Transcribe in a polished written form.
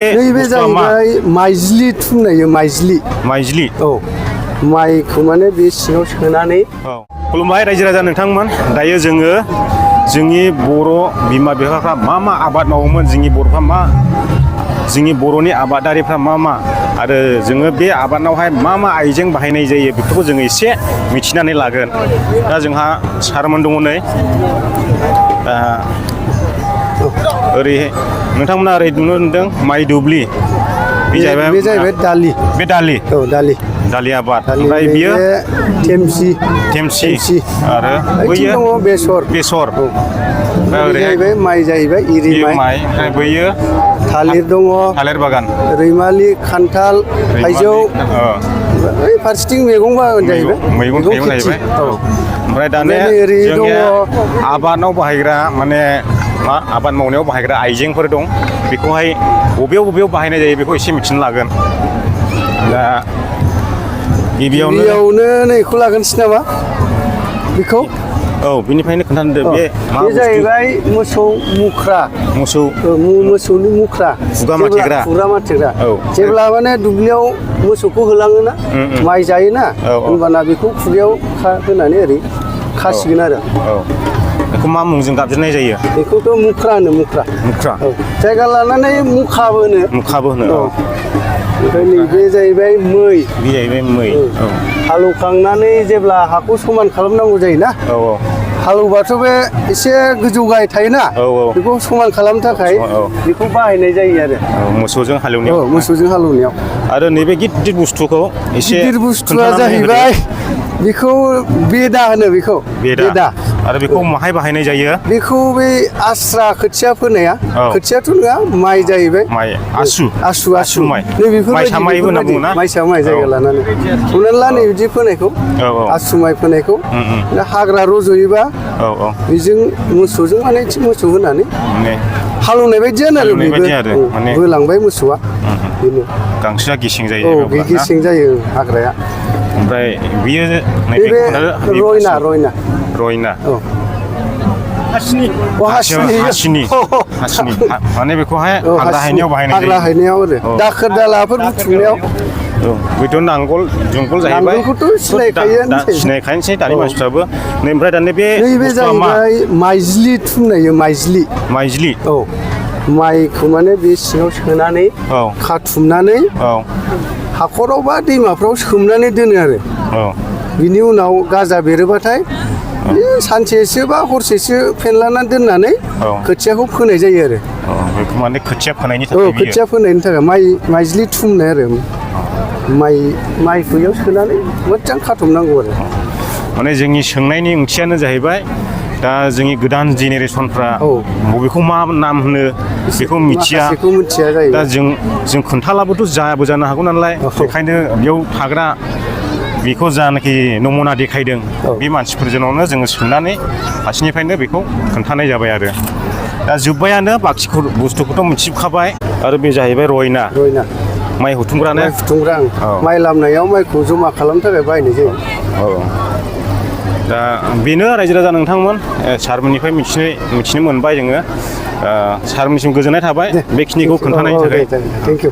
नैबे जाहैबाय माइज्लि थुमनाय माइज्लि औ माइखौ माने बे सिङाव सोनानै खुलुमबाय रायजो राजा नोंथांमोन दायो जोङो जोंनि बर' बिमा बिफाफ्रा मा आबाद मावोमोन जोंनि बर'नि आबादारिफ्रा मा आरो जोङो बे आबादावहाय मा आइजें बाहायनाय जायो बेफोरखौ जोङो एसे मिथिनानै लागोन दा जोंहा सारमोन दङ नै ओरै नोंथांमोना ओरै नुनो मोनदों माइ दुब्लि बे जाहैबाय दालि बे दालि औ दालि आबाद ओमफ्राय बियो थेमसि आरो बैयो दङ बेसर औ जाहैबाय माइ जाहैबाय इरि माइ ओमफ्राय बैयो थालिर दङ थालिर बागान रैमालि खान्थाल थाइजौ ओइ फारसेथिं मैगं बागान जाहैबाय मैगं थाइगं जाहैबाय ओमफ्राय दानिया जोंनिया आबादाव बाहायग्रा माने आबाद मावनायाव बाहायग्रा आइजेंफोर दं बेखौहाय बबेयाव बाहायनाय जायो बेखौ एसे मिथिनो लागोन दा गिबियावनो नैखौ लागोनसै नामा बेखौ औ बिनिफ्रायनो खोन्थानो बे जाहैबाय मोसौनि मुख्रा खुगा माथेग्रा जेब्ला माने दुब्लियाव मोसौखौ होलाङोना माइ जायोना होनबाना बेखौ खुगायाव होनानै ओरै खासिगोन आरो बेखौ मा मुंजों गाबज्रिनाय जायो बेखौथ' मुख्रा जायगा लानानै मुखाबो होनो ओमफ्राय नैबे जाहैबाय मै हालौखांनानै जेब्ला हाखौ समान खालामनांगौ जायोना हालौबाथ' बे एसे गोजौ गाहाय थायोना बेखौ समान खालामनो थाखाय बेखौ बाहायनाय जायो आरो मोसौजों हालेवनायाव आरो नैबे गिदिर बुस्थुखौ गिदिर बुस्थुआ जाहैबाय बेखौ बेदा होनो बेदा आरो बेखौ माहाय बाहायनाय जायो बेखौ बे आस्रा खोथिया फोनाया खोथियाथ' नङा माइ जाहैबाय आसु माइ माइसा माइ होनना बुङोना माइसा माइ जायगा लानानै हमनानै ला नै बिदि फोनायखौ आसु माइ फोनायखौ हाग्रा रज'योबा बेजों मोसौजों माने मोसौ होनानै हालौनाय बायदियानो आरो होलांबाय मोसौआ बेनो गांसोआ गेसें जायो गेसें जायो हाग्राया ओमफ्राय बियो रयना हासिनि माने बेखौहाय हाग्रा हायनायाव बाहायनाय जायो हाग्रा हायनायाव आरो दाखोर दालाफोर बुथुमनायाव बेथ' नांगोल जुंगोल जाहैबाय सिनायखायोसै दानि मानसिफ्राबो ओमफ्राय दानि नैबे जाहैबाय माइज्लि थुमनाय माइज्लि औ माइखौ माने बे सिङाव सोनानै खाथुमनानै हाखराव बा दैमाफ्राव सोमनानै दोनो आरो बिनि उनाव गाजा बेरोबाथाय सानसेसो बा हरसेसो फेनलानानै दोननानै खोथियाखौ फोनाय जायो आरो माने खोथिया फोनायनि थाखाय माइज्लि थुमनाय आरो माइ फैयाव सोनानै मोजां खाथुमनांगौ आरो माने जोंनि सोंनायनि ओंथियानो जाहैबाय दा जोंनि गोदान जेनेरेसनफ्रा बबेखौ मा नाम होनो बेखौ मिथिया दा जों खोन्थालाबोथ' जायाबो जानो हागौ नालाय बेखायनो बेयाव थाग्रा बेखौ जानाखि नमुना देखायदों बे मानसिफोरजोंनो जोङो सोंनानै फारसेनिफ्रायनो बेखौ खोन्थानाय जाबाय आरो दा जोब्बायानो बाखि बुस्थुखौथ' मिथिखाबाय आरो बे जाहैबाय रयना माइ हुथुमग्रा माइ लामनायाव माइखौ जमा खालामनो थाखाय बाहायनाय जायो दा बेनो रायजो राजा नोंथांमोन सारमोननिफ्राय मिथिनो मोनबाय जोङो सारमोननिसिम गोजोननाय थाबाय बेखिनिखौ खोन्थानायनि थाखाय थेंक इउ